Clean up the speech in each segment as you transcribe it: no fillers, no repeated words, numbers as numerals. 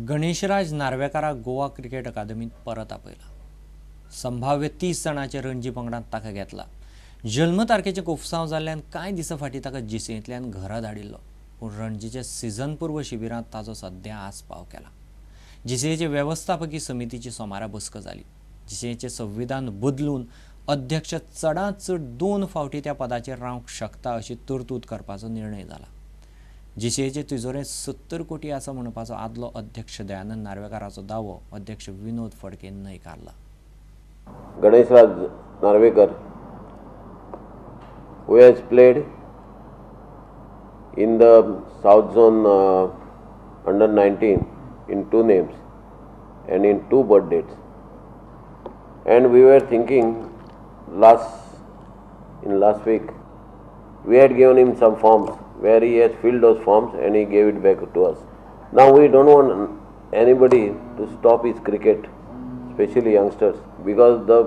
Ganeshraj नार्वेकाराक Goa cricket अकादमीत परत आपयला. संभाव्य 30 जाणांचे रणजी पंगडांत ताका घेतला. जल्म तारखेचें कोफसांव जाल्ल्यान कांय दिसां फाटीं ताका जीसीएंतल्यान घरा धाडिल्लो, पूण रणजीच्या सिजन पूर्व शिबिरांत ताचो सद्या आस्पाव केला. जीसीएचे वेवस्थापकी समितीची सोमारा बसका जाली. जीसीएचें संविधान बदलून अध्यक्ष चडांत चड 2 फावटी त्या पदाचेर रावंक शकता अशी तरतूद करपाचो निर्णय जाला. जीसीएचे तिजोरेंत 70 कोटी आसा म्हणपाचो आदलो अध्यक्ष दयानंद नार्वेकाराचो दावो अध्यक्ष विनोद फडकेन न्हयकारला. Ganeshraj Narvekar, who has played in the South Zone under 19 in 2 names and in 2 birth dates, and we were thinking last week we had given him some forms where he has filled those forms and he gave it back to us. Now we don't want anybody to stop his cricket, especially youngsters, because the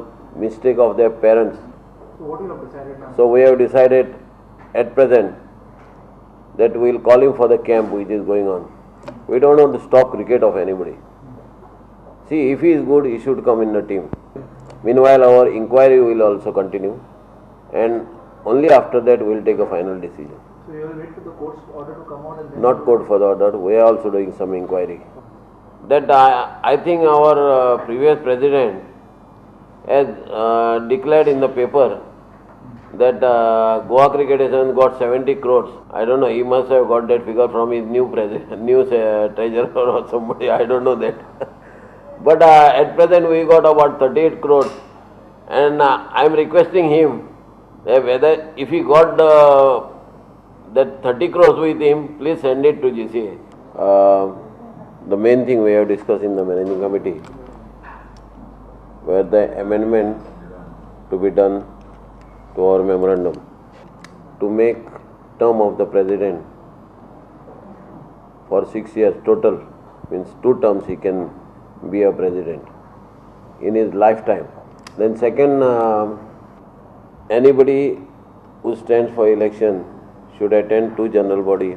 mistake of their parents. So what you have decided now? So we have decided at present that we will call him for the camp which is going on. We don't want to stop cricket of anybody. See, if he is good, he should come in the team. Meanwhile, our inquiry will also continue, and only after that we will take a final decision. So you will wait for the court's order to come out and then? Not court for the order, we are also doing some inquiry. That I think our previous president has declared in the paper that Goa Cricket Association got 70 crores. I don't know, he must have got that figure from his new president, new treasurer or somebody, I don't know that. But at present we got about 38 crores, and I am requesting him that whether if he got that 30 crores with him, please send it to GCA. The main thing we have discussed in the managing committee were the amendment to be done to our memorandum to make term of the president for 6 years total, means 2 terms he can be a president in his lifetime. Then second, anybody who stands for election should attend 2 general body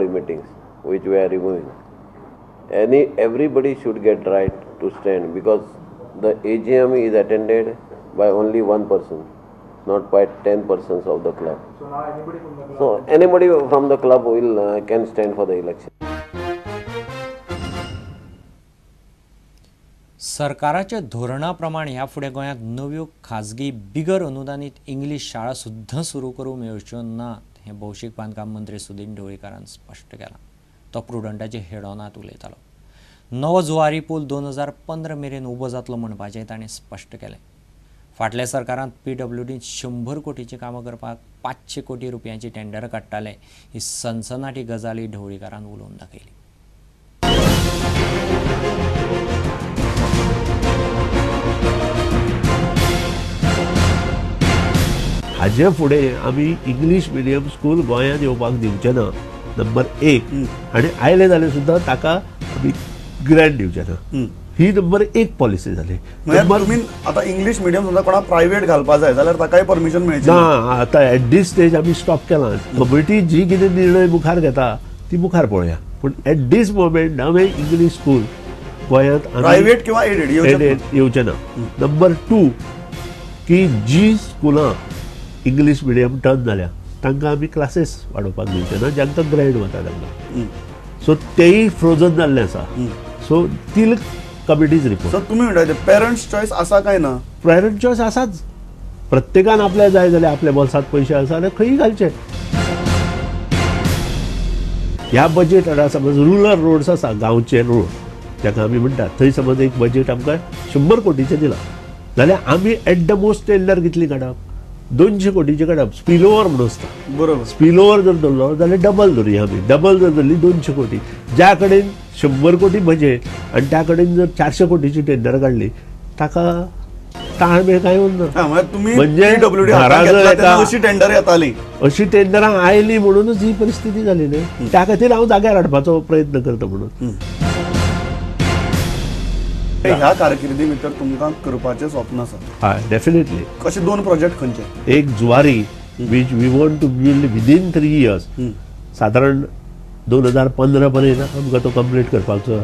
meetings, which we are removing. Everybody should get right to stand, because the AGM is attended by only 1 person, not by 10 persons of the club. So now anybody from the club? So anybody from the club will can stand for the election. सरकाराच्या धोरणा प्रमाण ह्या फुडें गोंयांत नव्यो खाजगी बिगर अनुदानीत English शाळा सुद्दां सुरू करूंक मेळच्यो ना हें भौशीक बांदकाम मंत्री सुदीन ढवळीकारान स्पश्ट केलां. तो प्रुडंटाचे हेडोनांत उलयतालो. नवो जुवारी पूल 2015 मेरेन उबो जातलो म्हणपाचें ताणें स्पश्ट केलें. फाटल्या सरकारांत पीडब्ल्यूडीन 100 कोटीचीं कामां करपाक 500 कोटी रुपयांची टेंडरां काडटाले ही सनसनाटी गजाली ढवळीकारान उलोवन दाखयली. हाजे फुडें आमी इंग्लीश मिडियम स्कूल गोंयांत येवपाक दिवचे ना, नंबर 1. आनी आयले जाल्यार सुद्दां ताका आमी ग्रँट दिवचे ना, ही नंबर 1 पॉलिसी जाली. तुमी आतां इंग्लीश मिडियम सुद्दां कोणाक प्रायवेट घालपा जाय जाल्यार ताकाय परमिशन मेळचें ना. आतां एट दीस स्टेज आमी स्टॉप केलां. कमिटी जी कितें निर्णय मुखार घेता ती मुखार पळोवया, पूण एट दीस मोमेंट नवें इंग्लीश स्कूल गोंयांत प्रायवेट किंवा एडेड येवचें ना. नंबर 2 की जी स्कुलां इंग्लीश मिडियम टर्न जाल्या तांकां आमी क्लासीस वाडोवपाक दिवचे ना, जांकां ग्रँड वता तांकां. सो तेय फ्रोजन जाल्लें आसा. सो तील कमिटीज रिपोर्ट. सो तुमी म्हणटा पेरंट्स चॉयस आसा काय ना? पेरंट चॉयस आसाच. प्रत्येकान आपल्या जाय जाल्यार आपल्या बोल्सांत पयशे आसा जाल्यार खंयी घालचे. ह्या बजेट आतां समज रुरल रोड्स आसा, गांवचे रोड जाका आमी म्हणटात, थंय समज एक बजेट आमकां 100 कोटीचें दिलां जाल्यार आमी एट the most tender कितली काडप? 200 कोटीचे काडप. स्पिलोवर म्हणून आसता, बरोबर. स्पिलोवर जर धरलो जाल्यार डबल धरुया आमी. डबल जर धरली 200 कोटी, ज्या कडेन 100 कोटी बजेट आनी त्या कडेन जर 400 कोटीची टेंडर काडली ताका ताळमेळ कांय उरना. म्हणजे अशी टेंडर येताली, अशी टेंडरां आयली म्हणूनच ही परिस्थिती जाली न्हय. त्या खातीर हांव जाग्यार हाडपाचो प्रयत्न करता म्हणून. ह्या कारकिर्दी भितर तुमकां करपाचें स्वप्न आसा? हय, डेफिनेटली. कशे 2 प्रोजेक्ट खंयचे? एक Zuari which we want to build within 3 years, सादारण 2015 पर्यंत आमकां तो कंप्लीट करपाचो.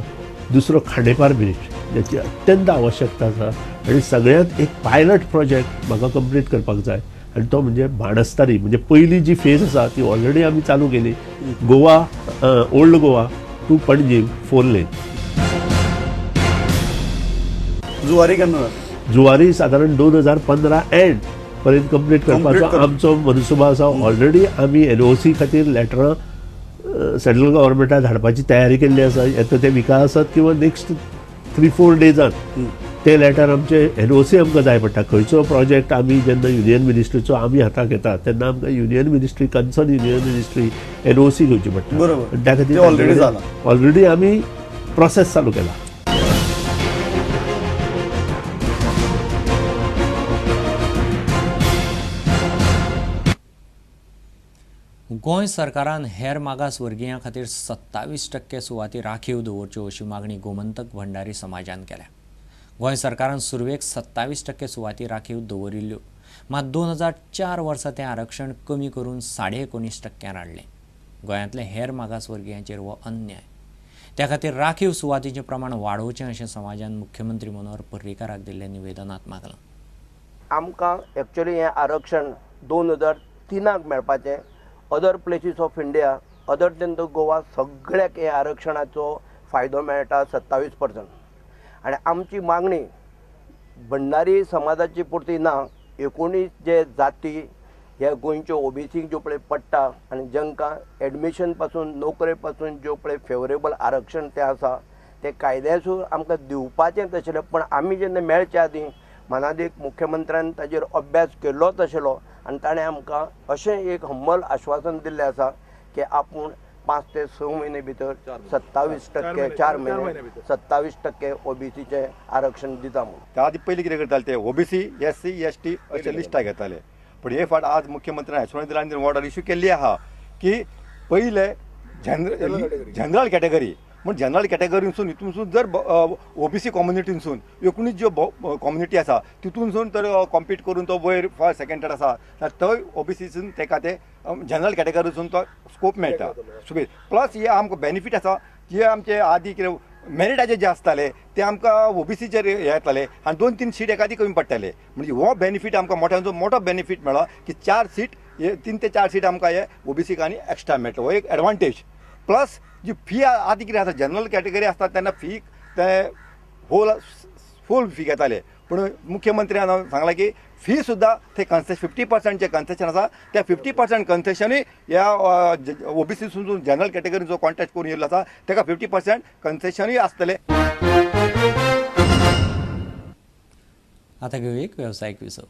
दुसरो खांडेपार ब्रिज ज्याची अत्यंत आवश्यकता आसा आनी सगळ्यांत एक पायलट प्रोजेक्ट म्हाका कंप्लीट करपाक जाय आनी तो म्हणजे बाणस्तारी. म्हणजे पयली जी फेज आसा ती ऑलरेडी आमी चालू केली, Goa old Goa to Panjim 4 lane. Zuari केन्ना? जुवारी सादारण 2015 एंड पर्यंत कंप्लीट करपाचो आमचो मनसुबो आसा. ऑलरेडी आमी NOC खातीर लेटरां सेंट्रल गव्हर्मेंटाक धाडपाची तयारी केल्ली आसा. येता ते विका आसत किंवा नेक्स्ट 3-4 डेजान ते लेटर आमचे NOC आमकां जाय पडटा. खंयचो प्रोजेक्ट आमी जेन्ना युनियन मिनिस्ट्रीचो आमी हाताक घेता तेन्ना आमकां union ministry, concern union ministry NOC घेवची पडटा. बरोबर. त्या खातीर ऑलरेडी जाला, ऑलरेडी आमी प्रोसेस चालू केला. गोंय सरकारान हेर मागास वर्गियां खातीर 27% सुवाती राखीव दवरच्यो अशी मागणी गोमंतक भंडारी समाजान केल्या. गोंय सरकारान सुरवेक 27% सुवाती राखीव दवरिल्ल्यो, मात 2004 वर्सा तें आरक्षण कमी करून 19.5% हाडलें. गोंयांतले हेर मागास वर्गियांचेर हो अन्याय. त्या खातीर राखीव सुवातीचें प्रमाण वाडोवचें अशें समाजान मुख्यमंत्री मनोहर पर्रीकाराक दिल्ल्या निवेदनांत मागलां. आमकां एक्चुअली हें आरक्षण 2003 मेळपाचें. Other places of India other than the Goa सगळ्याक हे आरक्षणाचो फायदो मेळटा 27%. आनी आमची मागणी भंडारी समाजाची पुरती ना, 19 जे जाती ह्या गोंयच्यो ओबीसीक ज्यो पळय पडटा आनी जांकां एडमिशन पासून नोकरे पासून ज्यो पळय फेवरेबल आरक्षण तें आसा तें कायद्यासूर आमकां दिवपाचेंच आशिल्लें. पूण आमी जेन्ना मेळचे आदीं मानादीक मुख्यमंत्र्यान ताजेर अभ्यास केल्लोच आशिल्लो आनी ताणें आमकां अशें एक हंबल आश्वासन दिल्लें आसा की आपूण 5 ते 6 म्हयने भितर 27% 4 म्हयने 27% ओबीसीचें आरक्षण दिता म्हणून. त्या आदी पयलीं कितें करताले ते ओबीसी, SC, ST अशे लिस्टां घेताले. पूण हे फावट आज मुख्यमंत्र्यान आश्वासन दिलां आनी ऑर्डर इश्यू केल्ली आहा की पयले जनरल कॅटेगरी म्हण जनरल कॅटेगरीनसून हितूनसून जर ओबीसी कॉम्युनिटीनसून 19 ज्यो कॉम्युनिटी आसा तितूनसून तर कॉम्पीट करून तो वयर फर्स्ट सेकंड थर्ड आसा जाल्यार थंय ओबीसीसून तेका ते जनरल कॅटेगरीसून तो स्कोप मेळटा. प्लस हे आमकां बेनिफीट आसा जे आमचे आदी कितें मेरिटाचे जे आसताले ते आमकां ओबीसीचेर हे येताले आनी 2-3 सीट एकादी कमी पडटाले. म्हणजे हो बेनिफीट आमकां मोठ्याचो मोठो बेनिफीट मेळ्ळो की 4 सीट हे 3 ते 4 सीट आमकां हे ओबीसीक आनी एक्स्ट्रा मेळटा. हो एक एडवांटेज. प्लस जी फी आदी कितें आसा जनरल कॅटेगरी आसता तेन्ना फी ते होल फूल फी घेताले. पूण मुख्यमंत्र्यान सांगलां की फी सुद्दां ते 50% कन्सेशन आसा त्या 50% कन्सेशनूय ह्या ओबीसीसून जनरल कॅटेगरी जो कॉन्टेस्ट करून येयल्लो आसा ताका 50% कन्सेशनूय आसतलें. आतां घेवया एक वेवसायीक विसव.